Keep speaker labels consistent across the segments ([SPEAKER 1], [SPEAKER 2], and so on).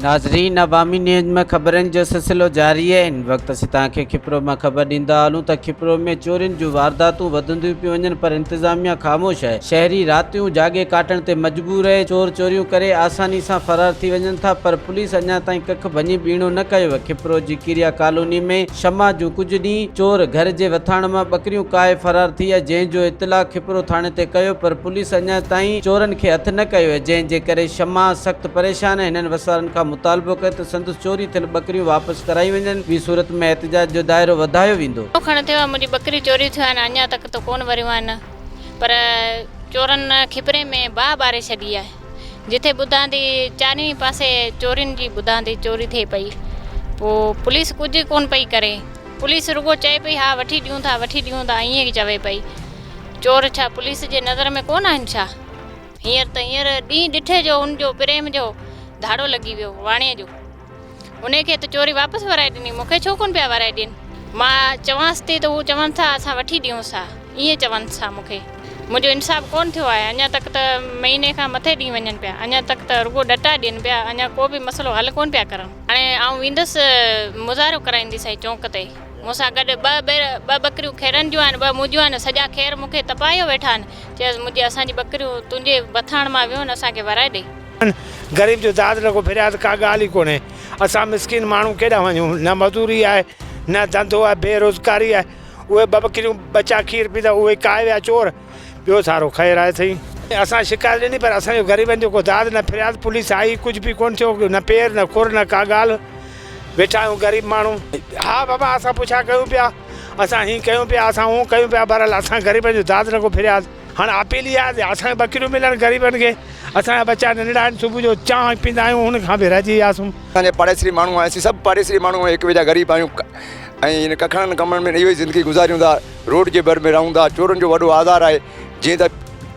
[SPEAKER 1] ناظرين عوامي نيوز ۾ خبرن جو سلسلو جاري آهي هن وقت اسين توهان کي کپرو مان خبر ڏيندا هلون ته کپرو ۾ چورين جون وارداتون وڌنديون پيون وڃن پر انتظاميا خاموش آهي شهري راتيون جاڳي ڪاٽڻ تي مجبور آهي چور چوريون ڪري آساني سان فرار ٿي وڃن ٿا پر پوليس اڃا تائين ڪک ڀڃي ٻيڻو نه ڪيو آهي کپرو جي ڪيريا ڪالوني ۾ شمع جون ڪجهه ڏينهن چور گهر جي وٿاڻ مان ٻڪريون ڪاهي فرار ٿي ويا جنهن جو اطلاع کپرو ٿاڻي تي ڪيو پر پوليس اڃا تائين چورن کي هٿ نه ڪيو آهي جنهن جي ڪري شمع سخت پريشان آهي هنن وسارن کان مطالبو ڪيو ته سندس چوري ٿيل ٻڪريون واپس ڪرايون وڃن ٻي صورت ۾ احتجاج جو دائرو وڌايو ويندو.
[SPEAKER 2] کڻ ٿيو آهي منهنجي ٻڪريون چوري ٿيون آهن اڃا تڪ ته ڪونه وريون آهن پر چورن کپري ۾ باهه ٻاري ڇڏي آهي. جتي ٻڌان ٿي چارنهي پاسي چورين جي ٻڌان ٿي چوري ٿئي پئي پوء پوليس ڪجهه ڪون پئي ڪري پوليس رڳو چئي پئي ها وٺي ڏيون ٿا وٺي ڏيون ٿا ائين ئي چوي پئي چور ڇا پوليس جي نظر ۾ ڪون آهن ڇا هينئر ته هينئر ڏينهن ڏٺي جو ان جو پريم جو ڌاڙو لڳي ويو واڻي جو انهي کي ته چوري واپس ورائي ڏني، مون کي ڇو ڪونه پيا ورائي ڏين؟ مان چوانس ٿي ته هو چون ٿا اسان وٺي ڏيونس ها، ائين چون ٿا مون کي. منهنجو انصاف ڪونه ٿيو آهي، اڃا تڪ ته مهيني کان مٿي ڏينهن وڃن پيا، اڃا تڪ ته رڳو ڏٽا ڏين پيا، اڃا ڪو به مسئلو حل ڪونه پيا ڪرن. هاڻي آئون ويندس مظاهرو ڪرائينديسائين چونڪ تي، مون سان گڏ ٻه ٻڪريون خيرن جون آهن، ٻه منهنجون آهن، سڄا خير مون کي تپايو ويٺا آهن. چيس منهنجي اسان جي ٻڪريون تنهنجي وٿاڻ مان ويون آهن، اسان کي ورائي ڏي.
[SPEAKER 3] غريب جو داد نه ڪو فرياد ڪا ڳالهه ئي ڪونهي اسان مسڪين ماڻهو ڪيڏانهن وڃون نه مزوري آهي نه ڌنڌو آهي بي روزگاري آهي اهي ٻه ٻڪريون ٻچا کير پيندا اهي ڪاهي ويا چور ٻيو سارو خير آهي سائين اسان شڪايت ڏني پر اسان جو غريبن جو ڪو داد نه فرياد پوليس آئي ڪجهه به ڪونه ٿيو نه پير نه کر نه ڪا ڳالهه ويٺا آهيون غريب ماڻهو ها بابا اسان پڇا ڪيون پيا اسان هين ڪيون پيا اسان هون ڪيون پيا بهرحال اسان غريبن جو داد نه ڪو فرياد هاڻ اپيل اها آهي ته اسان کي ٻڪريون ملن غريبن کي اسان جا ٻچا ننڍڙا آهن صبح جو چانهه پيندا آهيون ان کان به رهجي وياسون.
[SPEAKER 4] اسان جا پاڙيسري ماڻهو آهن اسين سڀ پاڙيسري ماڻهو هڪ ٻئي جا غريب آهيون ۽ هن ڪکڙن ڪمن ۾ اهو ئي زندگي گذاريون ٿا روڊ جي ڀر ۾ رهون ٿا چورن جو وڏو آزار آهي جيئن ته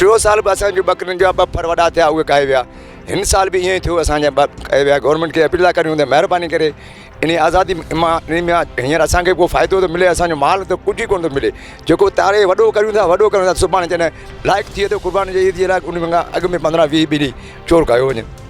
[SPEAKER 4] ٽيون سال به اسان جون ٻڪرين جا ٻه ڦر وڏا ٿيا اهي کائي ويا هن سال به ائين ئي ٿيو اسان جا ٻه کائي ويا گورنمينٽ کي اپيل ٿا ڪريون ته مهرباني ڪري انهي آزادي مان انهي مان هينئر اسان کي ڪو فائدو ٿو ملي اسان جو مال ته ڪجهه ئي ڪونه ٿو ملي جيڪو تاري وڏو ڪريون ٿا وڏو ڪريون ٿا سڀاڻي جڏهن لائق ٿئي ٿو قرباني جي عيد جي لاء ان کان اڳ ۾ 15 20 ٻني چور کايو وڃن.